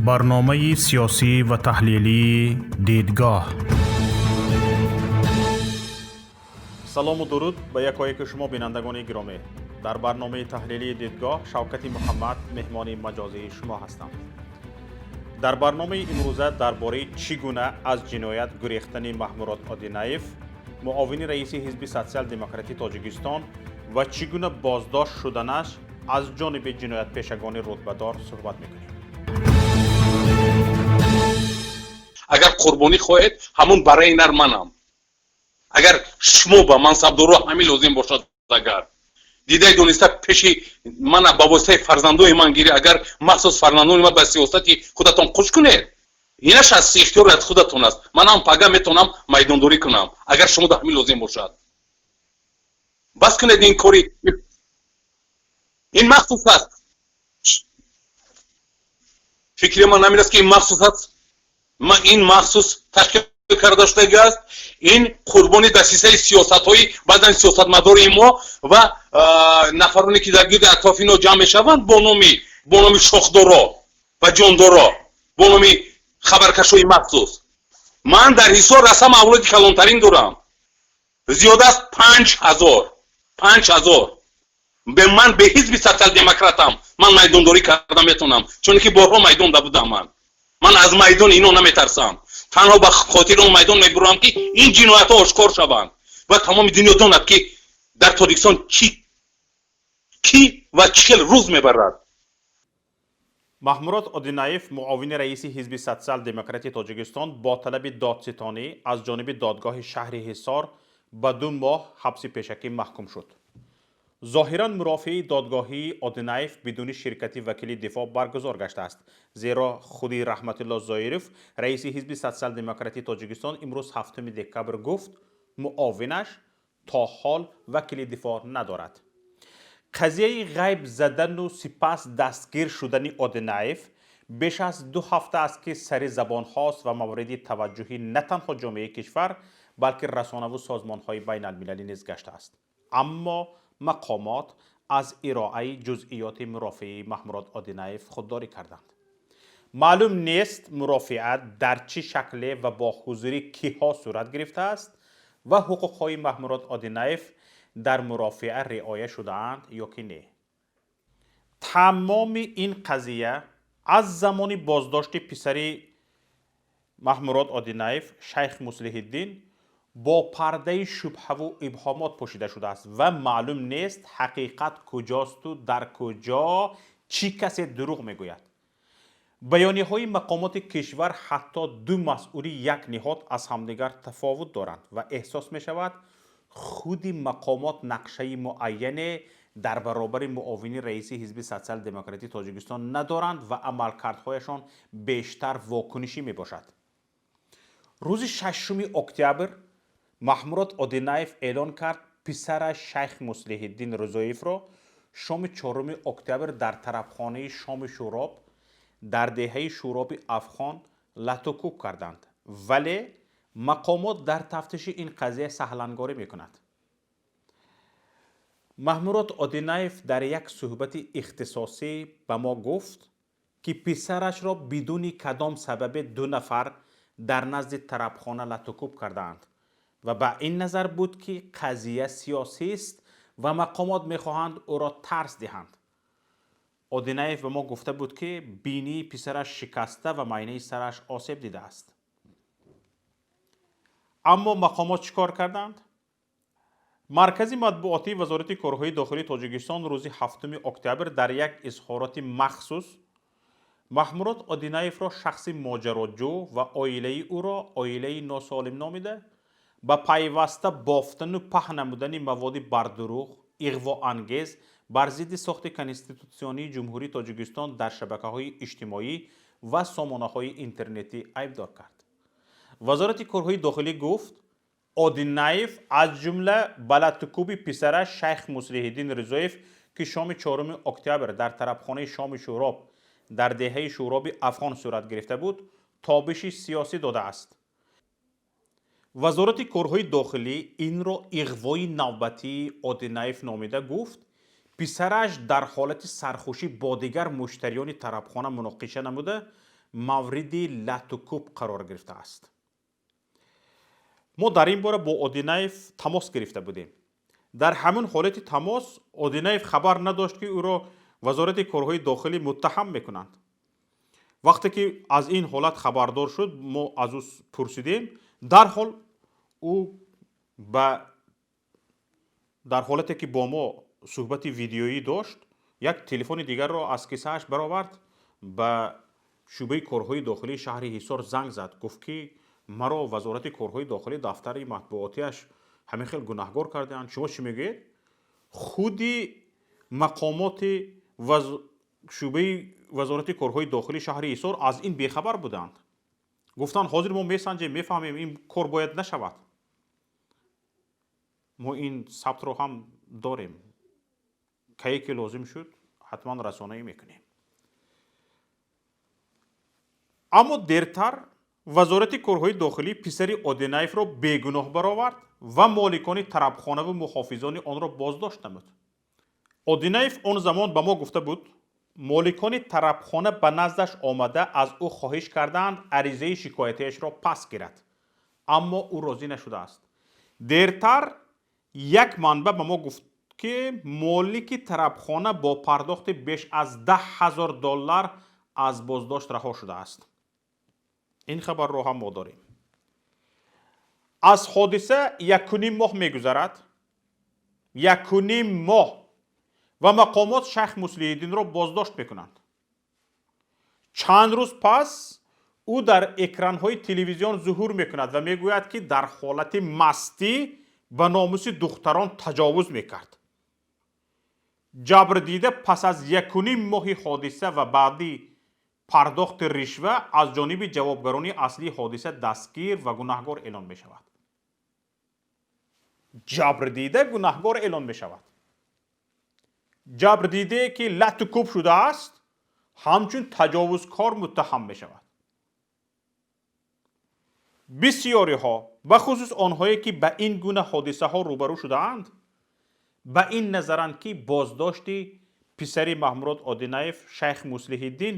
Барномаи сиёсӣ ва таҳлилии «Дидгоҳ». Салому дуруд ба якояки шумо, бинандагони гиромӣ. Дар барномаи таҳлилии «Дидгоҳ» Шавкати Муҳаммад меҳмони маҷозии шумо ҳастам. Дар барномаи имрӯза дар бораи чӣ гуна аз ҷиноят гурехтани Маҳмурод Одинаев, муовини раиси Ҳизби Социал-демократии Тоҷикистон, ва чӣ гуна боздошт шуданаш аз ҷониби ҷиноятпешагони рутбадор суҳбат мекунем. Агар қурбонӣ хоҳед, ҳамун бараи нар манам. Агар шумо ба мансабдоро ҳамин лозим бошад, агар дидаи дониста пеши мана ба воситаи фарзандои ман гирӣ, агар махсус фарзандони ман ба сиёсати худатон қуш кунед, инаш аз ихтиёри аз худатон аст. Манам пага метавонам майдондорӣ кунам, агар шумо да ҳамин лозим бошад. Бас кунед ин кори, ин махсус аст. Фикри ман ҳамин аст, ки ин махсус аст, ин махсус ташкил карда шудагӣ аст. Ин қурбони дасисаи сиёсатҳои баъзан сиёсатмадори мо ва нафароне, ки дар гирди атрофи ино ҷамъ мешаванд бо номи шохдоро ва ҷондоро, бо номи хабаркашои махсус. Ман дар Ҳисор расам авлоди калонтарин дорам, зиёда аз 5000, 5000. Ман бе ҳизби социал-демократам ман майдондорӣ карда метавонам, чунки борҳо майдонда будам. Ман аз майдони ино наметарсам, танҳо ба хотири он майдон мебурам, ки ин ҷиноятҳо ошкор шаванд ва тамоми дунё донад, ки дар Тоҷикистон чӣ, кӣ ва чӣ хел рӯз мебарад. Маҳмурод Одинаев, муовини раиси Ҳизби Социал-демократии Тоҷикистон, бо талаби додситонӣ аз ҷониби додгоҳи шаҳри Ҳисор ба 2 моҳ ҳабси пешакӣ маҳкум шуд. Зоҳиран, мурофиаи додгоҳии Одинаев бидуни ширкати вакили дифоъ баргузор гаштааст, зеро худи Раҳматулло Зоиров, раиси Ҳизби Социал-демократии Тоҷикистон, имрӯз, 7 декабр, гуфт, муовинаш то ҳол вакили дифоъ надорад. Қазияи ғайб задану сипас дастгир шудани Одинаев беш аз 2 ҳафта аст, ки сари забонҳост ва мавриди таваҷҷӯҳи на танҳо ҷомеаи кишвар, балки расонаву созмонҳои байналмилалӣ низ гаштааст. Аммо мақомот аз ироаи ҷузъиёти мурофиаи Маҳмурод Одинаев худдорӣ карданд. Маълум нест, мурофиа дар чӣ шакле ва бо ҳузури киҳо сурат гирифтааст ва ҳуқуқҳои Маҳмурод Одинаев дар мурофиа риоя шудаанд ё ки не. Тамоми ин қазия аз замони боздошти писари Маҳмурод Одинаев, Шайх Муслиҳиддин, бо пардаи шубҳаву ибҳомот пӯшида шудааст ва маълум нест, ҳақиқат куҷосту дар куҷо чӣ касе дурӯғ мегӯяд. Баёнияҳои мақомоти кишвар, ҳатто ду масъули як ниҳод, аз ҳамдигар тафовут доранд ва эҳсос мешавад, худи мақомот нақшаи муайяне дар баробари муовини раиси Ҳизби Социал-демократии Тоҷикистон надоранд ва амалкардҳояшон бештар вокунишӣ мебошад. Рӯзи 6 октябр Маҳмурод Одинаев эълон кард, писараш Шайх Муслиҳиддин Рузоевро шоми 4 октябр дар тарабхонаи шоми Шӯроб дар деҳаи Шӯроби Афғон латукӯб карданд, вале мақомот дар тафтиши ин қазия саҳлангорӣ мекунад. Маҳмурод Одинаев дар як суҳбати ихтисосӣ ба мо гуфт, ки писарашро бидуни кадом сабабе ду нафар дар назди тарабхона латукӯб кардаанд ва ба ин назар буд, ки қазия сиёсист ва мақомот мехоҳанд ӯро тарс диҳанд. Одинаев ба мо гуфта буд, ки бинии писараш шикаста ва майнаи сараш осеб дидааст. Аммо мақомот чӣ кор карданд? Маркази матбуотии Вазорати корҳои дохилии Тоҷикистон рӯзи 7 октябр дар як изҳороти махсус Маҳмурод Одинаевро шахси моҷароҷӯ ва оилаи ӯро оилаи носолим номида, ба пайваста бофтану паҳн намудани маводи бардурӯғ, иғвоангез бар зидди сохти конститутсионии Ҷумҳурии Тоҷикистон дар шабакаҳои иҷтимоӣ ва сомонаҳои интернетӣ айбдор кард. Вазорати корҳои дохилӣ гуфт, Одинаев, аз ҷумла ба латукӯби писараш Шайх Муслиҳиддин Ризоев, ки шоми 4 октябр дар тарабхонаи шоми Шӯроб дар деҳаи Шӯроби Афғон сурат гирифта буд, тобиши сиёсӣ додааст. Вазорати корҳои дохилӣ инро иғвои навбатии Одинаев номида, гуфт, писараш дар ҳолати сархӯшӣ бо дигар муштариёни тарабхона муноқиша намуда. Мавриди латукӯб қарор гирифтааст. Мо дар ин бора бо Одинаев тамос гирифта будем. Дар ҳамин ҳолати тамос Одинаев хабар надошт, ки ӯро Вазорати корҳои дохилӣ муттаҳам мекунанд. Вақте ки аз ин ҳолат хабардор шуд, мо аз ӯ пурсидем. Дарҳол ӯ ба дар ҳолате ки бо мо суҳбати видеоӣ дошт, як телефони дигарро аз кисааш баровард, ба шӯъбаи корҳои дохилии шаҳри Ҳисор занг зад, гуфт, ки маро Вазорати корҳои дохилӣ, дафтари матбуотиаш ҳамин хел гунаҳгор кардаанд, шумо чӣ мегӯед? Худи мақомоти шӯъбаи Вазорати корҳои дохилии шаҳри Ҳисор аз ин бехабар буданд. Гуфтанд, ҳозир мо месанҷем, мефаҳмем, ин кор бояд нашавад. Мо ин сабтро ҳам дорем, кае ки лозим шуд, ҳатман расонаӣ мекунем. Аммо дертар Вазорати корҳои дохилӣ писари Одинаевро бегуноҳ баровард ва моликони тарабхонаву муҳофизони онро боздошт намуд. Одинаев он замон ба мо гуфта буд, моликони тарабхона ба наздаш омада, аз ӯ хоҳиш кардаанд, аризаи шикоятиашро пас гирад, аммо ӯ розӣ нашудааст. Дертар як манбаъ ба мо гуфт, ки молики тарабхона бо пардохти беш аз 10 000 доллар аз боздошт раҳо шудааст. Ин хабарро ҳам мо дорем. Аз ҳодиса 1,5 моҳ мегузарад, 1,5 моҳ, ва мақомот Шайх Муслиҳиддинро боздошт мекунанд. Чанд рӯз пас ӯ дар экранҳои телевизион зуҳур мекунад ва мегӯяд, ки дар ҳолати мастӣ ба номуси духтарон таҷовуз мекард. Ҷабрдида пас аз 1,5 моҳи ҳодиса ва баъди пардохти ришва аз ҷониби ҷавобгарони аслии ҳодиса дастгир ва гунаҳгор эълон мешавад. Ҷабрдида гунаҳгор эълон мешавад. Ҷабрдидае, ки лату кӯб шудааст, ҳамчун таҷовузкор муттаҳам мешавад. Бисёриҳо, бахусус онҳое, ки ба ин гуна ҳодисаҳо рӯбарӯ шудаанд, ба ин назаранд, ки боздошти писари Маҳмурод Одинаев, Шайх Муслиҳиддин,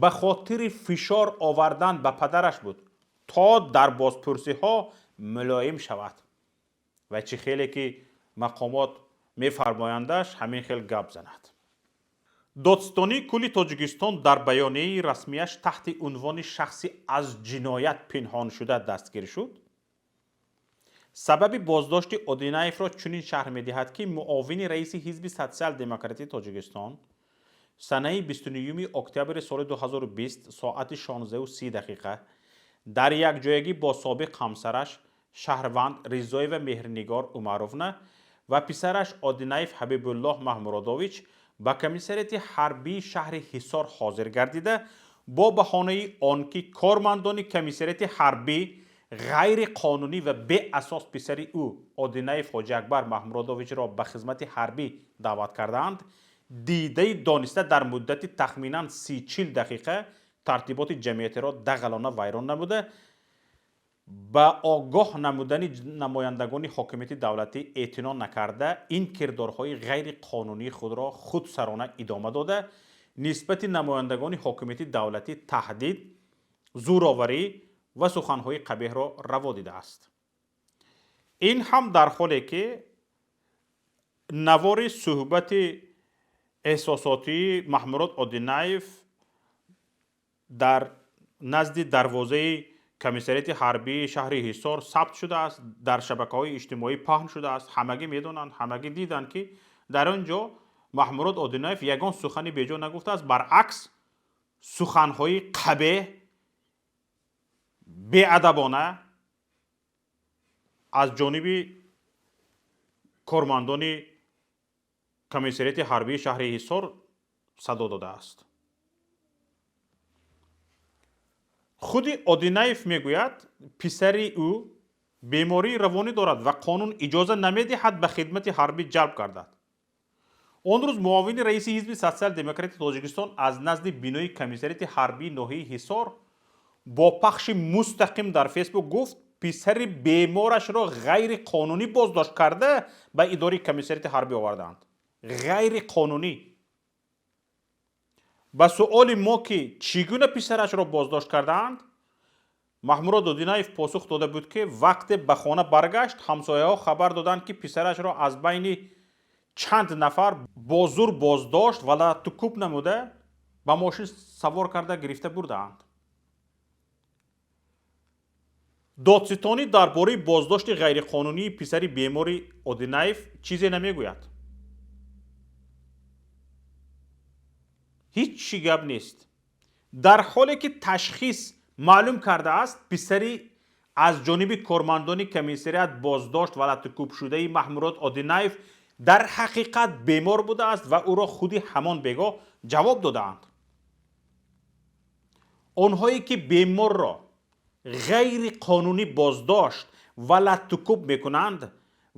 ба хотири фишор овардан ба падараш буд, то дар бозпурсиҳо мулоим шавад ва чӣ хеле ки мақомот мефармояндаш, ҳамин хел гап занад. Додситонии кулли Тоҷикистон дар баёнияи расмияш таҳти унвони «Шахси аз ҷиноят пинҳоншуда дастгир шуд» сабаби боздошти Одинаевро чунин шарҳ медиҳад, ки муовини раиси Ҳизби Социал-демократии Тоҷикистон санаи 29 октябри соли 2020 соати 16:30 дақиқа дар якҷоягӣ бо собиқ ҳамсараш, шаҳрванд Ризоева Меҳрнигор Умаровна, ва писараш Одинаев Ҳабибуллоҳ Маҳмуродович ба комиссариати ҳарбии шаҳри Ҳисор ҳозир гардида, бо баҳонаи он ки кормандони комиссариати ҳарбӣ ғайриқонунӣ ва беасос писари ӯ Одинаев Ҳоҷиакбар Маҳмуродовичро ба хизмати ҳарбӣ даъват кардаанд, дидаи дониста дар муддати тахминан 30-40 дақиқа тартиботи ҷамъиятиро дағалона вайрон намуда, ба огоҳ намудани намояндагони ҳокимияти давлатӣ эътино накарда, ин кирдорҳои ғайриқонунии худро худсарона идома дода, нисбати намояндагони ҳокимияти давлатӣ таҳдид, зӯроварӣ ва суханҳои қабеҳро раво дидааст. Ин ҳам дар ҳоле ки навори суҳбати эҳсосотии Маҳмурод Одинаев дар назди дарвозаи комиссариати ҳарбии шаҳри Ҳисор сабт шудааст, дар шабакаҳои иҷтимоӣ паҳн шудааст. Ҳамагӣ медонанд, ҳамагӣ диданд, ки дар он ҷо Маҳмурод Одинаев ягон сухани беҷо нагуфтааст, баръакс, суханҳои қабеҳ, беадабона аз ҷониби кормандони комиссариати ҳарбии шаҳри Ҳисор садо додааст. Худи Одинаев мегӯяд, писари ӯ бемории равонӣ дорад ва қонун иҷоза намедиҳад ба хидмати ҳарбӣ ҷалб гардад. Он рӯз муовини раиси Ҳизби Социал-демократии Тоҷикистон аз назди бинои комиссариати ҳарбии ноҳияи Ҳисор бо пахши мустақим дар Фейсбук гуфт, писари беморашро ғайриқонунӣ боздошт карда, ба идораи комиссариати ҳарбӣ овардаанд. Ғайриқонунӣ. Ба суоли мо, ки чӣ гуна писарашро боздошт кардаанд, Маҳмурод Одинаев посух дода буд, ки вақте ба хона баргашт, ҳамсояҳо хабар доданд, ки писарашро аз байни чанд нафар бо зур боздошт ва латтукӯб намуда, ба мошин савор карда гирифта бурдаанд. Додситонӣ дар бораи боздошти ғайриқонунии писари бемори Одинаев чизе намегӯяд. Ҳеҷ чӣ гап нест, дар ҳоле ки ташхис маълум кардааст, писари аз ҷониби кормандони комиссариат боздошт ва латтукӯбшудаи Маҳмурод Одинаев дар ҳақиқат бемор будааст ва ӯро худи ҳамон бегоҳ ҷавоб додаанд. Онҳое ки беморро ғайриқонунӣ боздошт ва латтукӯб мекунанд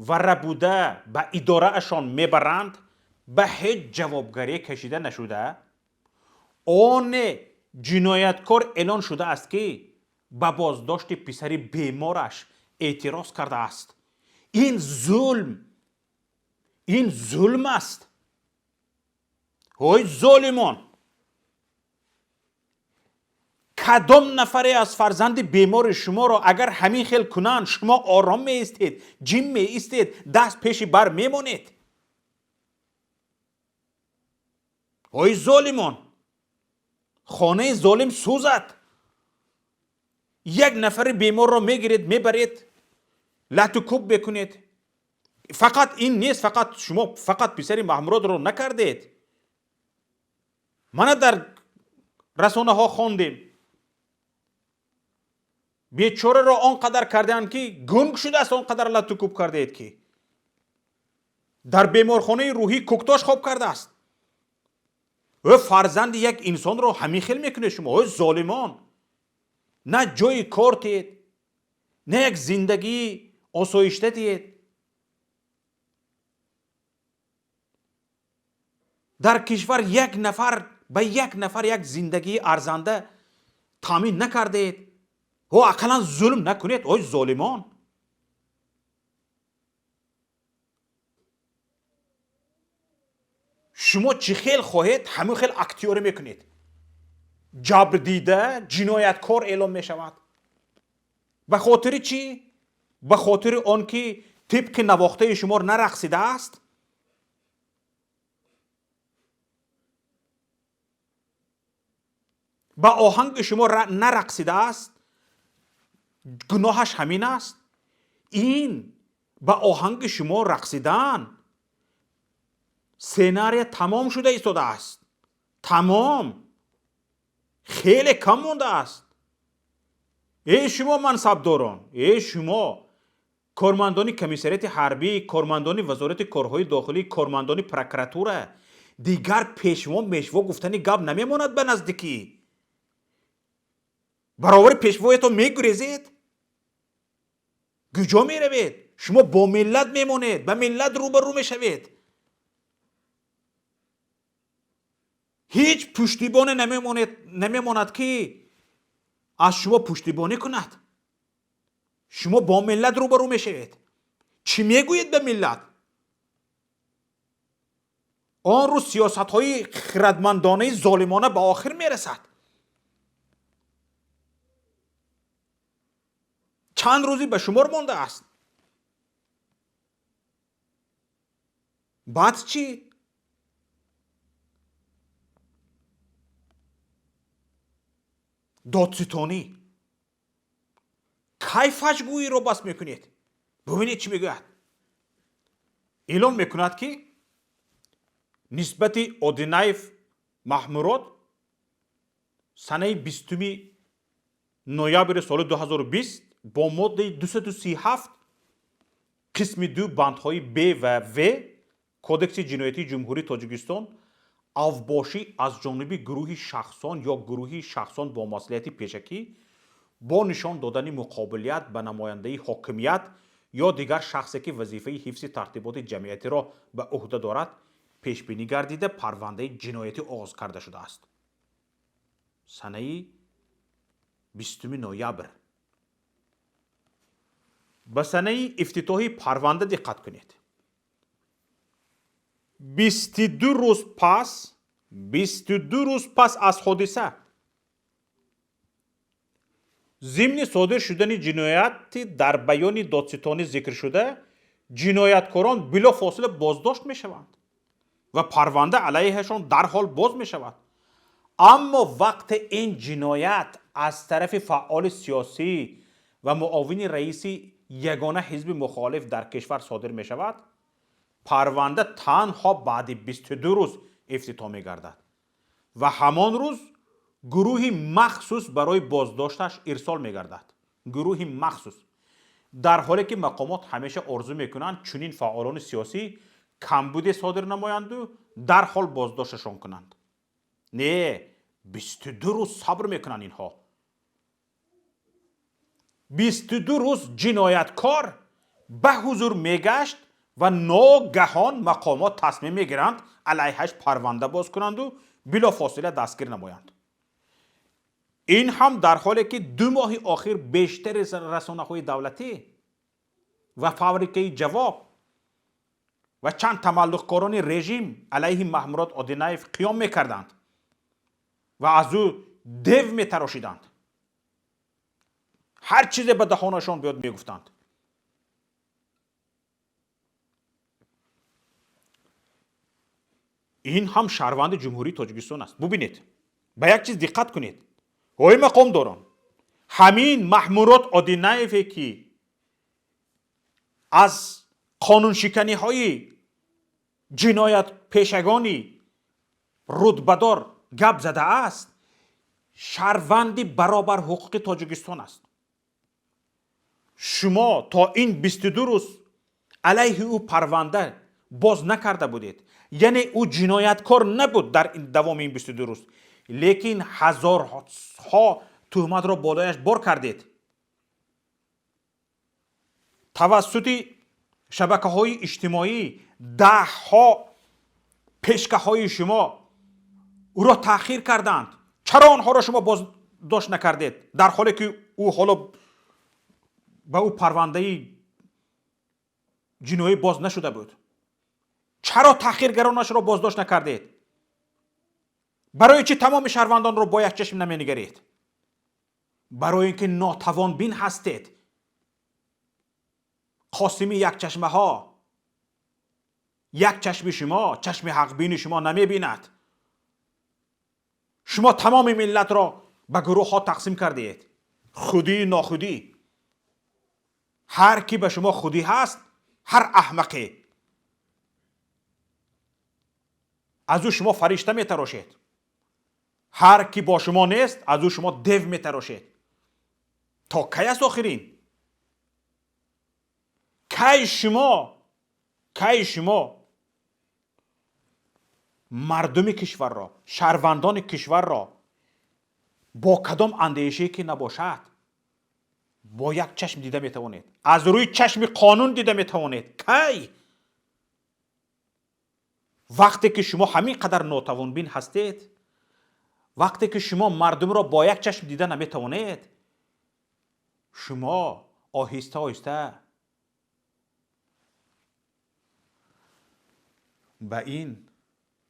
ва рабуда ба идораашон мебаранд, ба ҳеҷ ҷавобгарӣ кашида нашуда, оне ҷинояткор эълон шудааст, ки ба боздошти писари бемораш эътироз кардааст. Ин зулм, ин зулм аст. Ҳой золимон, кадом нафаре аз фарзанди бемори шуморо агар ҳамин хел кунанд, шумо ором меистед, ҷим меистед, даст пеши бар мемонед? Ҳой золимон, хонаи золим сӯзад. Як нафари беморро мегиред, мебаред, лату кӯб мекунед. Фақат ин нест, фақат шумо фақат писари Маҳмуродро накардед. Мана дар расонаҳо хондем, бечораро он қадар кардаанд, ки гунг шудааст, он қадар лату кӯб кардаед, ки дар беморхонаи рӯҳӣ кӯктош хоб кардааст. Ӯ фарзанди як инсонро ҳамин хел мекунед шумо, ӯ золимон. На ҷои кор тиед, на як зиндагии осоишта тиед. Дар кишвар як нафар ба як нафар як зиндагии арзанда таъмин накардаед. Ҳо, ақаллан зулм накунед, ой золимон. Шумо чӣ хел хоҳед, ҳамин хел актёрӣ мекунед. Ҷабрдида ҷинояткор эълон мешавад. Ба хотири чӣ? Ба хотири он ки тибқи навохтаи шумо нарақсидааст. Ба оҳанги шумо нарақсидааст, гуноҳаш ҳамин аст. Ин ба оҳанги шумо рақсидан сценария тамом шуда истодааст. Тамом, хеле кам мондааст. Эй шумо мансабдорон, эй шумо кормандони комиссариати ҳарбӣ, кормандони Вазорати корҳои дохилӣ, кормандони прокуратура, дигар пешво мешво гуфтани гап намемонад. Ба наздикӣ баровари пешвоятон мегурезед. Куҷо меравед? Шумо бо миллат мемонед, ба миллат рӯбарӯ мешавед. Ҳеҷ пуштибоне намемонад, ки аз шумо пуштибонӣ кунад. Шумо бо миллат рӯбарӯ мешавед. Чӣ мегӯед ба миллат? Он рӯз сиёсатҳои хирадмандонаи золимона ба охир мерасад. Чанд рӯзе ба шумор мондааст. Баъд чӣ? Додситонӣ кай фаҷгӯиро бас мекунед? Бубинед, чӣ мегӯяд. Эълон мекунад, ки нисбати Одинаев Маҳмурод санаи 20 ноябри соли 2020 бо моддаи 237 қисми 2, бандҳои б ва в Кодекси ҷиноятии Ҷумҳурии Тоҷикистон, авбошӣ аз ҷониби гурӯҳи шахсон ё гурӯҳи шахсон бо маслиҳати пешакӣ бо нишон додани муқобилият ба намояндаи ҳокимият ё дигар шахсе, ки вазифаи ҳифзи тартиботи ҷамъиятиро ба ӯҳда дорад, пешбинӣ гардида, парвандаи ҷиноятӣ оғоз карда шудааст. Санаи 20 ноябр. Ба санаи ифтитоҳи парванда диққат кунед. 22 рӯз пас. 22 рӯз пас аз ҳодиса. Зимни содир шудани ҷинояти дар баёни додситонӣ зикршуда, ҷинояткорон билофосила боздошт мешаванд ва парванда алайҳашон дарҳол боз мешавад. Аммо вақте ин ҷиноят аз тарафи фаъоли сиёсӣ ва муовини раиси ягона ҳизби мухолиф дар кишвар содир мешавад, парванда танҳо баъди 22 рӯз ифтитоҳ мегардад ва ҳамон рӯз гурӯҳи махсус барои боздошташ ирсол мегардад. Гурӯҳи махсус, дар ҳоле ки мақомот ҳамеша орзу мекунанд, чунин фаъолони сиёсӣ камбуде содир намоянду дарҳол боздошташон кунанд. Не, 22 рӯз сабр мекунанд инҳо. 22 рӯз ҷинояткор ба ҳузур мегашт ва ногаҳон мақомот тасмим мегиранд, алайҳаш парванда боз кунанду билофосила дастгир намоянд. Ин ҳам дар ҳоле ки 2 моҳи охир бештари расонаҳои давлатӣ ва фабрикаи ҷавоб ва чанд тамаллуқкорони режим алайҳи Маҳмурод Одинаев қиём мекарданд ва аз ӯ дев метарошиданд. Ҳар чизе ба даҳонашон биёд, мегуфтанд. Ин ҳам шаҳрванди Ҷумҳурии Тоҷикистон аст. Бубинед, ба як чиз диққат кунед. Ҳои мақомдорон, ҳамин Маҳмурод Одинаеве, ки аз қонуншиканиҳои ҷиноятпешагони рутбадор гап задааст, шаҳрванди баробарҳуқуқи Тоҷикистон аст. Шумо то ин 22 рӯз алайҳи ӯ парванда боз накарда будед, яъне ӯ ҷинояткор набуд дар давоми ин 22 рӯз, лекин ҳазорҳо туҳматро болояш бор кардед. Тавассути шабакаҳои иҷтимоӣ даҳҳо пешкаҳои шумо ӯро таъхир карданд. Чаро онҳоро шумо боздошт накардед, дар ҳоле ки ӯ ҳоло ба ӯ парвандаи ҷиноӣ боз нашуда буд? Чаро таъхиргаронашро боздошт накардед? Барои чӣ тамоми шаҳрвандонро бо як чашм наменигаред? Барои ин ки нотавонбин ҳастед. Қосими якчашмаҳо, як чашми шумо чашми ҳақбини шумо намебинад. Шумо тамоми миллатро ба гурӯҳҳо тақсим кардед, худию нохудӣ. Ҳар ки ба шумо худӣ ҳаст, ҳар аҳмақе, аз ӯ шумо фаришта метарошед. Ҳар ки бо шумо нест, аз ӯ шумо дев метарошед. То кай аст охирин? Кай шумо мардуми кишварро, шаҳрвандони кишварро бо кадом андешае ки набошад, бо як чашм дида метавонед, аз рӯи чашми қонун дида метавонед? Кай? Вақте ки шумо ҳамин қадар нотавонбин ҳастед, вақте ки шумо мардумро бо як чашм дида наметавонед, шумо оҳиста оҳиста ба ин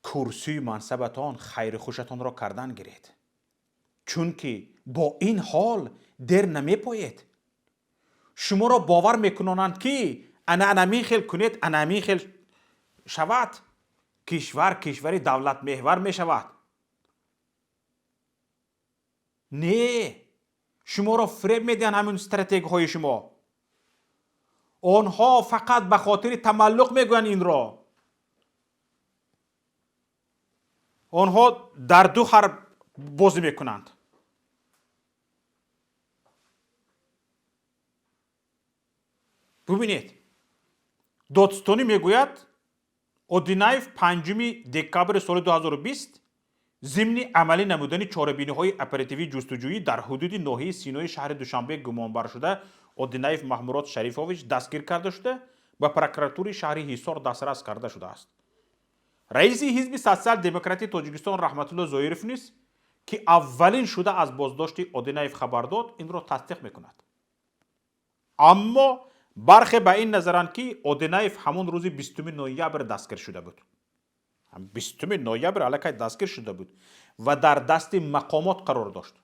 курсию мансабатон хайру хушатонро кардан гиред, чунки бо ин ҳол дер намепоед. Шуморо бовар мекунонанд, ки ана анамин хел кунед, анамин хел шавад, кишвар кишвари давлатмеҳвар мешавад. Не, шуморо фиреб медиҳанд ҳамин стратегҳои шумо. Онҳо фақат ба хотири тамаллуқ мегӯянд инро. Онҳо дар ду ҳарб бозӣ мекунанд. Бубинед, додситонӣ мегӯяд, Одинаев 5 декабри соли 2020 зимни амалӣ намудани чорабиниҳои оперативии ҷустуҷӯӣ дар ҳудуди ноҳияи Синои шаҳри Душанбе гумонбаршуда Одинаев Маҳмурод Шарифович дастгир карда шуда, ба прокуратураи шаҳри Ҳисор дастрас карда шудааст. Раиси ҳизби Социал-демократии Тоҷикистон Раҳматулло Зоиров низ, ки аввалин шуда аз боздошти Одинаев хабар дод, инро тасдиқ мекунад. Аммо бархе ба ин назаранд, ки Одинаев ҳамон рӯзи 20 ноябр дастгир шуда буд. 20 ноябр аллакай дастгир шуда буд ва дар дасти мақомот қарор дошт.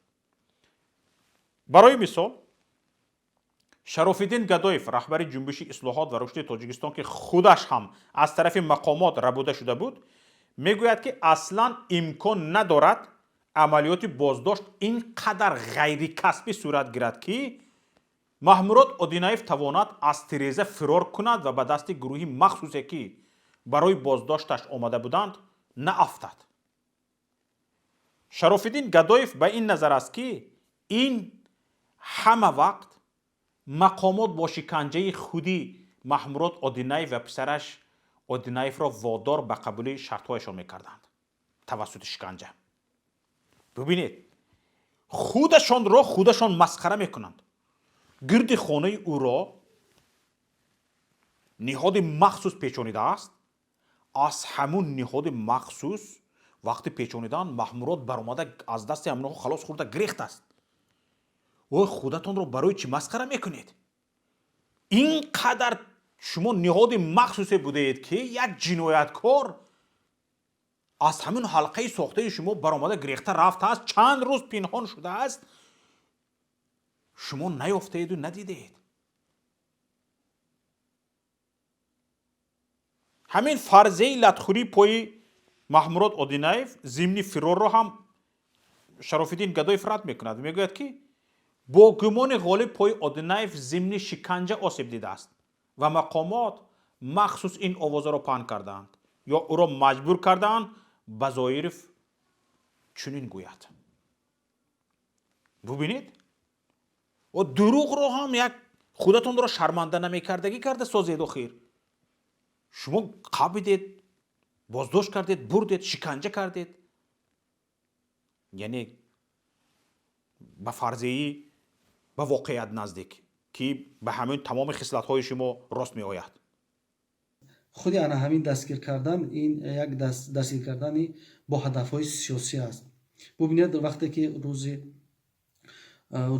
Барои мисол, Шарофиддин Гадоев, раҳбари Ҷунбиши ислоҳот ва рушди Тоҷикистон, ки худаш ҳам аз тарафи мақомот рабуда шуда буд, мегӯяд, ки аслан имкон надорад амалиёти боздошт ин қадар ғайрикасбӣ сурат гирад, ки Маҳмурод Одинаев тавонад аз тиреза фирор кунад ва ба дасти гурӯҳи махсусе, ки барои боздошташ омада буданд, наафтад. Шарофиддин Гадоев ба ин назар аст, ки ин ҳама вақт мақомот бо шиканҷаи худӣ Маҳмурод Одинаев ва писараш Одинаевро водор ба қабули шартҳояшон мекарданд тавассути шиканҷа. Бубинед, худашонро худашон масхара мекунанд. Гирди хонаи ӯро ниҳоди махсус печонидааст. Аз ҳамун ниҳоди махсус вақти печонидан Маҳмурод баромада, аз дасти ҳамонҳо халос хӯрда гирехтааст. Ой, худатонро барои чӣ масхара мекунед? Ин қадар шумо ниҳоди махсусе будаед, ки як ҷинояткор аз ҳамин ҳалқаи сохтаи шумо баромада гирехта рафтааст, чанд рӯз пинҳон шудааст, шумо наёфтаеду надидаед. Ҳамин фарзияи латхӯрии пои Маҳмурод Одинаев зимни фирорро ҳам Шарофиддин Гадоев рад мекунад. Мегӯяд, ки бо гумони ғолиб пои Одинаев зимни шиканҷа осеб дидааст ва мақомот махсус ин овозаро паҳн кардаанд ё ӯро маҷбур кардаанд ба Зоиров чунин гӯяд. Бубинед, дурӯғро ҳам як худатонро шарманда намекардагӣ карда созед. Охир шумо қабидед, боздошт кардед, бурдед, шиканҷа кардед, яъне ба фарзияи ба воқеият наздик, ки ба ҳамин тамоми хислатҳои шумо рост меояд. Худи ана ҳамин дастгир кардан, ин як дастгир кардани бо ҳадафҳои сиёсӣ аст. Бубинед, вақте ки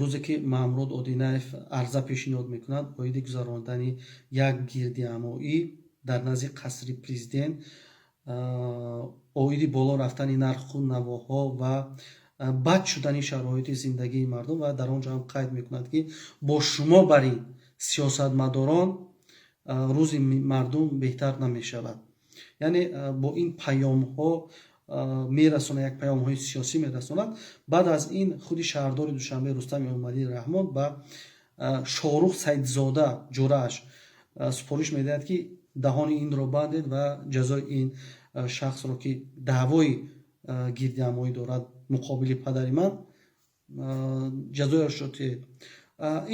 рӯзе ки Маҳмурод Одинаев арза пешниҳод мекунад оиди гузарондани як гирдиҳамоӣ дар назди қасри президент оиди боло рафтани нарху навоҳо ва бад шудани шароити зиндагии мардум, ва дар он ҷо ҳам қайд мекунад, ки бо шумо бар ин сиёсатмадорон рӯзи мардум беҳтар намешавад, яъне бо ин паёмҳо мерасонад, як паёмҳои сиёсӣ мерасонад. Баъд аз ин худи шаҳрдори Душанбе Рустам Эмомалӣ Раҳмон ба Шоҳрух Саидзода, ҷурааш, супориш медиҳад, ки даҳони инро бандед ва ҷазои ин шахсро, ки даъвои гирдиҳамоӣ дорад муқобили падари ман, ҷазояшро тиҳед.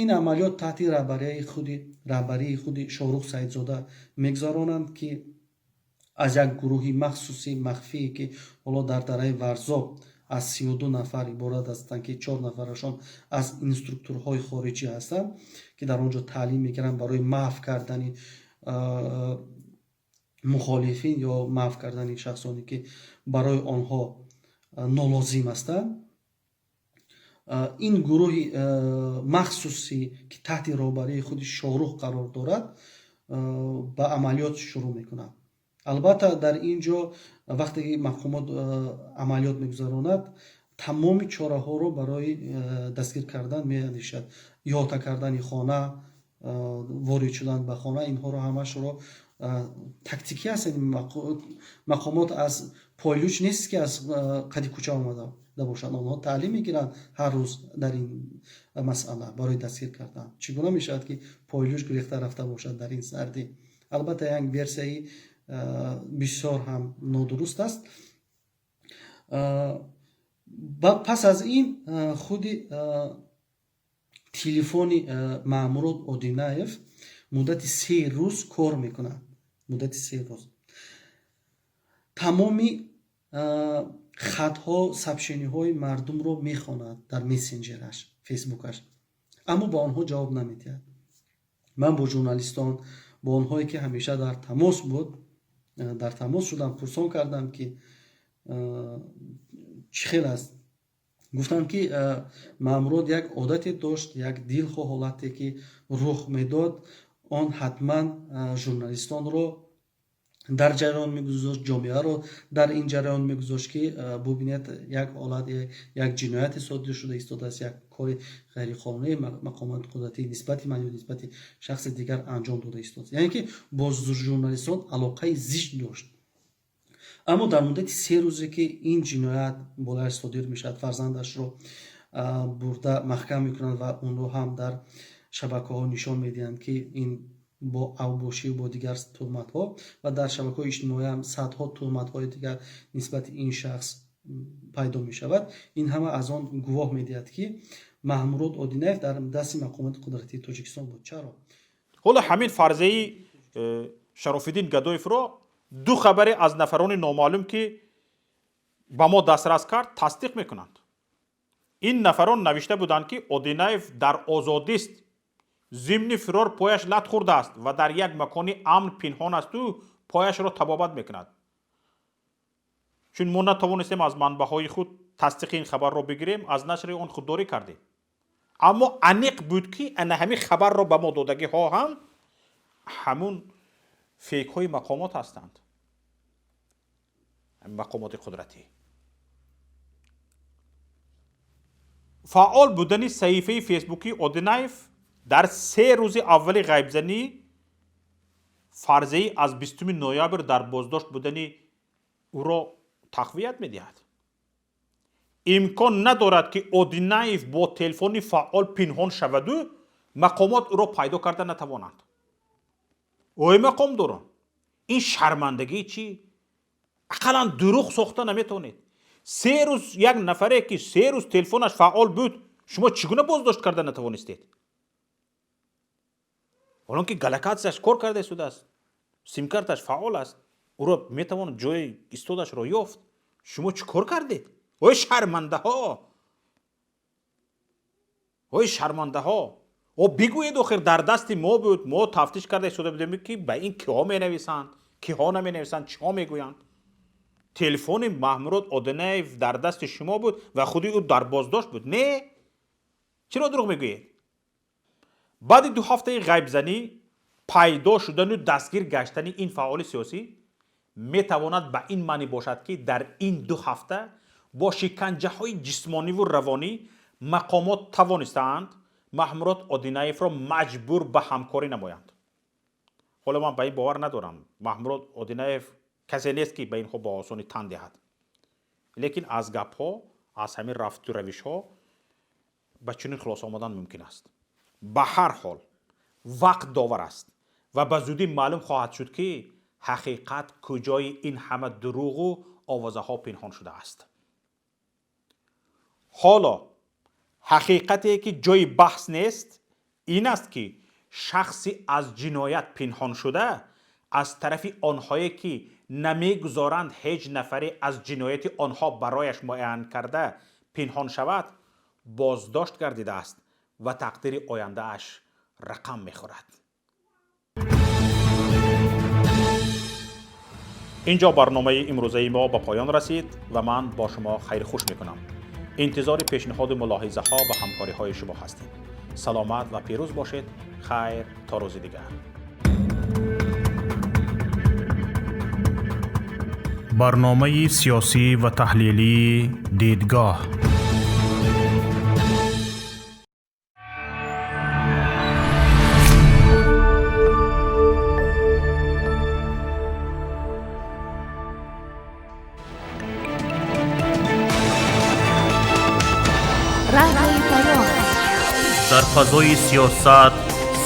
Ин амалиёт таҳти раҳбарии худи Шоҳрух Саидзода мегузаронанд, ки аз як гурӯҳи махсуси махфие, ки ҳоло дар дараи Варзоб аз 32 нафар иборат ҳастанд, ки чор нафарашон аз инструкторҳои хориҷӣ ҳастанд, ки дар он ҷо таълим мегиранд барои маҳв кардани мухолифин ё маҳв кардани шахсоне, ки барои онҳо нолозим ҳастанд. Ин гурӯҳи махсусе, ки таҳти роҳбарии худи Шоҳрух қарор дорад, ба амалиёт шурӯъ мекунад. Албатта, дар ин ҷо вақте ки мақомот амалиёт мегузаронад, тамоми чораҳоро барои дастгир кардан меандешад: иҳота кардани хона, ворид шудан ба хона, инҳоро ҳамашро тактикӣ аст. Мақомот аз пойлуч нест, ки аз қади кӯча омада бошанд. Онҳо таълим мегиранд ҳар рӯз дар ин масъала барои дастгир кардан. Чӣ гуна мешавад, ки пойлуч гирехта рафта бошад дар ин сардӣ? Албатта, як версияи бисёр ҳам нодуруст аст. Пас аз ин худи телефони Маъмурод Одинаев муддати 3 рӯз кор мекунад. Муддати 3 рӯз тамоми хатҳо, сообщениҳои мардумро мехонад дар мессенҷераш, Фейсбукаш, аммо ба онҳо ҷавоб намедиҳад. Ман бо журналистон, бо онҳое, ки ҳамеша дар тамос буд, дар тамос шудам, пурсон кардам, ки чӣ хел аст. Гуфтам, ки Маъмурод як одате дошт, як дилхоҳ ҳолате ки рух медод, он ҳатман журналистонро Дар ҷараён мегузошт, ҷомеаро дар ин ҷараён мегузошт, ки бубинед, як ҳолат, як ҷинояте содир шуда истодааст, як кори ғайриқонунии мақомоти қудратӣ нисбати ман ё нисбати шахси дигар анҷом дода истодааст. Яъне ки бо журналистон алоқаи зич дошт. Аммо дар муддати 3 рӯзе ки ин ҷиноят болояш содир мешавад, фарзандашро бурда маҳкам мекунанд ва онро ҳам дар шабакаҳо нишон медиҳанд, ки ин бо авбошӣ, бо дигар туҳматҳо, ва дар шабакаҳои иҷтимоӣ ҳам садҳо туҳматҳои дигар нисбати ин шахс пайдо мешавад. Ин ҳама аз он гувоҳ медиҳад, ки Маҳмурод Одинаев дар дасти мақомоти қудратии Тоҷикистон буд. Чаро? Ҳоло ҳамин фарзияи Шарофиддин Гадоевро ду хабаре аз нафарони номаълум, ки ба мо дастрас кард, тасдиқ мекунанд. Ин нафарон навишта буданд, ки Одинаев дар озодист, зимни фирор пояш лат хӯрдааст ва дар як макони амн пинҳон асту пояшро табобат мекунад. Чун мо натавонистем аз манбаъҳои худ тасдиқи ин хабарро бигирем, аз нашри он худдорӣ кардем. Аммо аниқ буд, ки ана ҳамин хабарро ба мо додагиҳо ҳам ҳамун фейкҳои мақомот ҳастанд, мақомоти қудратӣ. Фаъол будани саҳифаи фейсбукии Одинаев дар 3 рӯзи аввали ғайбзанӣ фарзияи аз 20 ноябр дар боздошт будани ӯро тақвият медиҳад. Имкон надорад, ки Одинаев бо телефони фаъол пинҳон шаваду мақомот ӯро пайдо карда натавонанд. Ой мақомдорон, ин шармандагии чӣ? Ақаллан дурӯғ сохта наметавонед. 3 рӯз як нафаре, ки 3 рӯз телефонаш фаъол буд, шумо чӣ гуна боздошт карда натавонистед? Ҳолон ки галакатсияш кор карда истодааст, симкарташ фаъол аст, ӯро метавон ҷои истодашро ёфт. Шумо чӣ кор кардед? Ой шармандаҳо, ой шармандаҳо! О бигӯед, охир дар дасти мо буд, мо тафтиш карда истода будем, ки ба ин киҳо менависанд, киҳо наменависанд, чиҳо мегӯянд. Телефони Маҳмурод Одинаев дар дасти шумо буд ва худи ӯ дар боздошт буд. Не, чиро дурӯғ мегӯед? Баъди 2 ҳафтаи ғайбзанӣ пайдо шудану дастгир гаштани ин фаъоли сиёсӣ метавонад ба ин маънӣ бошад, ки дар ин 2 ҳафта бо шиканҷаҳои ҷисмониву равонӣ мақомот тавонистаанд Маҳмурод Одинаевро маҷбур ба ҳамкорӣ намоянд. Ҳоло ман ба ин бовар надорам. Маҳмурод Одинаев касе нест, ки ба инҳо бо осонӣ тан диҳад. Лекин аз гапҳо, аз ҳамин рафту равишҳо ба чунин хулоса омадан мумкин аст. Ба ҳар ҳол вақт довар аст ва ба зудӣ маълум хоҳад шуд, ки ҳақиқат куҷои ин ҳама дурӯғу овозаҳо пинҳон шудааст. Ҳоло ҳақиқате, ки ҷои баҳс нест, ин аст, ки шахси аз ҷиноят пинҳон шуда аз тарафи онҳое, ки намегузоранд ҳеҷ нафаре аз ҷинояти онҳо барояш муайян карда пинҳон шавад, боздошт гардидааст ва тақдири ояндааш рақам мехӯрад. Инҷо барномаи имрӯзаи мо ба поён расид ва ман бо шумо хайрхуш мекунам. Интизори пешниҳоду мулоҳизаҳо ва ҳамкориҳои шумо ҳастем. Саломат ва пирӯз бошед. Хайр то рӯзи дигар. Барномаи сиёсӣ ва таҳлилии Дидгоҳ. Дар фазои сиёсат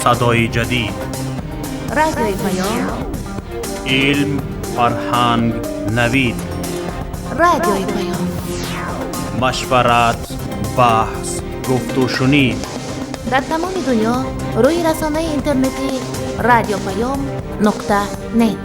садои ҷадид. Радиои Паём. Илм, фарҳанг, навид. Радиои Паём. Машварат, баҳс, гуфтушунид. Дар тамоми дунё рӯи расонаи интернетӣ радиопаём нуқта нет.